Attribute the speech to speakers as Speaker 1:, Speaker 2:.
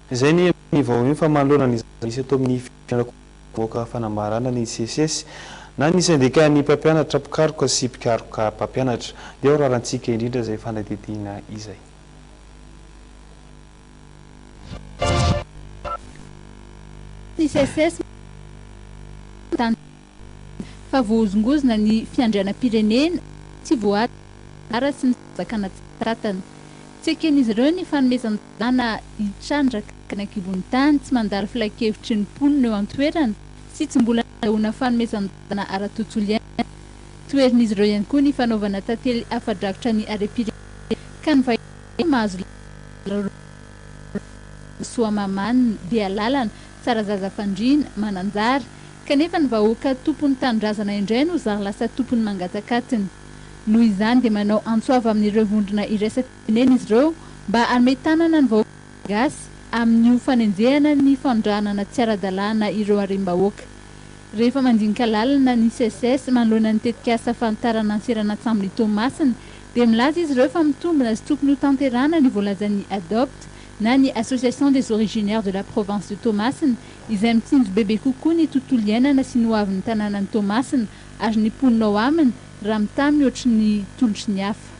Speaker 1: Izay ny amin'ny vaovao fa manoloana ny zava-misy eto amin'ny firenena koa namoaka fanambarana ny SECES na ny sendikan'ny mpampianatra mpikaroka sy mpikaroka mpampianatra. Dia ho rarantsika indrindra izay fanadihadiana izay.
Speaker 2: Ny SECES manontany fa voahozongozona ny fiandrianam-pirenena tsy voahaja sy ny fanjakana tsy tantana. Tsy eken'izy ireo ny fanomezan-dalàna hitrandraka any an-kibon'ny tany tsy mandalo filankevitry ny mponina eo an-toerana sy tsy mbola nazahoana fanomezan-dalàna ara-tontolo iainana. Toherin'izy ireo ihany koa ny fanaovana tantely afa-drakotra ny harem-pirenena ka ny vahiny mahazo lalana Soamahamanina, Bealalana, Tsarazaza Fandriana, Mananjara. Kanefa ny vahoaka tompon'ny tanindrazana indray no zary lasa tompony mangatak'atiny. Noho izany dia manao antso avo amin'ireo vondrona iraisam-pirenena izy ireo mba hanome tanana ny vahoaka malagasy amin'io fanenjehana ny fanondranana tsy ara-dalàna ireo harem-bahoaka. Rehefa mandinika lalina ny SECES manoloana ny tetikasa fanitarana ny seranan-tsambon'i Toamasina dia milaza izy ireo fa mitombina sy tokony hotanterahana ny voalazan'ny ADOPT na ny Association des Originaires de la Province de Toamasina izay mitsinjo bebe kokoa ny tontolo iainana sy ny hoavin'ny tanànan'i Toamasina ary ny mponina ao aminy raha mitaha mihoatry ny tolotry ny hafa.